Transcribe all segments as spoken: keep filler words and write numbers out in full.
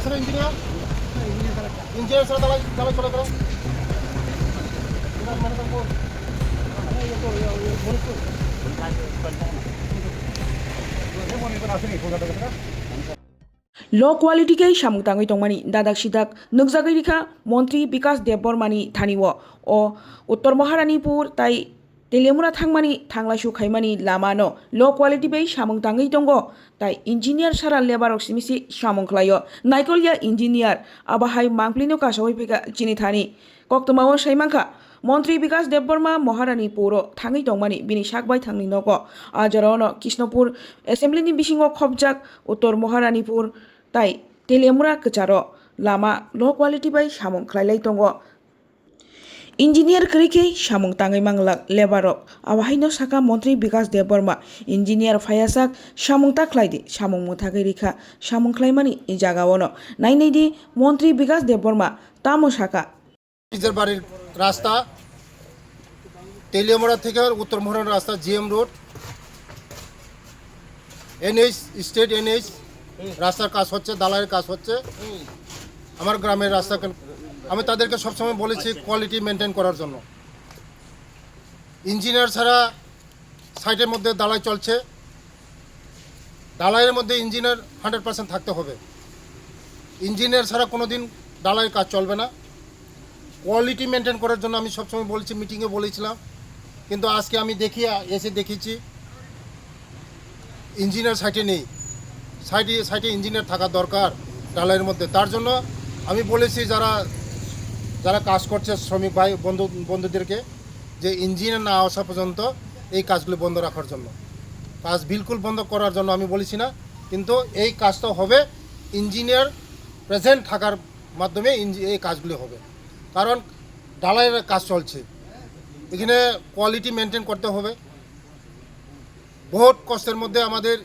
Sir, engineer? Engineer sir, dalai, dalai চলে কেন? Low quality khe samung tangwi tongmani dadak sidak nukjagwi rikha Montri Bikas Debbarmani thani o. O Uttor Maharanipur tai Teliamura thangmani thanglaisu khaimani lama no low quality bai samung tangwi tongo, tai engineer sara labour rok simi si samung khlaio. Naikolya engineer abo hai mangpli no kasawi phika chini thani. Koktwmao sai mankha, Montri Bikas Debbarma Maharani puro thangwi tongmani bini sak bai thangni nogo. A jorao no Kishnopur Assembly ni bisingo khopjak Uttor Maharanipur tai Teliamura kwcharo lama low quality bai samung khlailai tongo. Engineer kwrwi khe samung tangwi manglak labour rok. Abo haino saka Montri Bikas Debbarma, engineer phaiyasak samung ta khlai di, samung mwthagwi rikha, samung khlaimani jagao no. Nainai di Montri Bikas Debbarma tamo saka. নিজের বাড়ির রাস্তা, তেলিয়ামুড়া থেকে উত্তর মোহন রাস্তা, GM road, NH, state NH, রাস্তার কাজ হচ্ছে, ঢালাইয়ের কাজ হচ্ছে। আমার গ্রামের রাস্তা কেন, আমি তাদেরকে সবসময় বলেছি কোয়ালিটি মেনটেন করার জন্য। ইঞ্জিনিয়ার ছাড়া সাইটের মধ্যে ঢালাই চলছে, ঢালাইয়ের মধ্যে ইঞ্জিনিয়ার হান্ড্রেড পার্সেন্ট থাকতে হবে। ইঞ্জিনিয়ার ছাড়া কোনো দিন ঢালাইয়ের কাজ চলবে না। কোয়ালিটি মেনটেন করার জন্য আমি সবসময় বলেছি, মিটিংয়ে বলেছিলাম, কিন্তু আজকে আমি দেখি, এসে দেখেছি ইঞ্জিনিয়ার সাইটে নেই। সাইটে, সাইটে ইঞ্জিনিয়ার থাকা দরকার ঢালাইয়ের মধ্যে। তার জন্য আমি বলেছি যারা, যারা কাজ করছে শ্রমিক ভাই বন্ধু, বন্ধুদেরকে যে ইঞ্জিনিয়ার না আসা পর্যন্ত এই কাজগুলি বন্ধ রাখার জন্য। কাজ বিলকুল বন্ধ করার জন্য আমি বলেছি না, কিন্তু এই কাজটা হবে ইঞ্জিনিয়ার প্রেজেন্ট থাকার মাধ্যমে ইঞ্জি-, এই কাজগুলি হবে। কারণ ঢালাইয়ের কাজ চলছে, এখানে কোয়ালিটি মেনটেন করতে হবে। বহুত কষ্টের মধ্যে আমাদের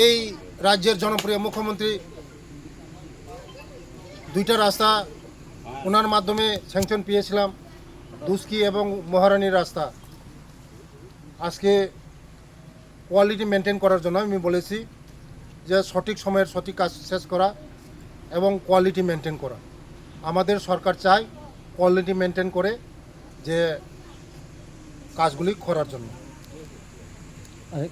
এই রাজ্যের জনপ্রিয় মুখ্যমন্ত্রী দুইটা রাস্তা ওনার মাধ্যমে স্যাংশন পেয়েছিলাম, দুস্কি এবং মহারানীর রাস্তা। আজকে কোয়ালিটি মেনটেন করার জন্য আমি বলেছি যে সঠিক সময়ের সঠিক কাজ শেষ করা এবং কোয়ালিটি মেনটেন করা। আমাদের সরকার চায় কোয়ালিটি মেনটেন করে যে কাজগুলি করার জন্য। আরে,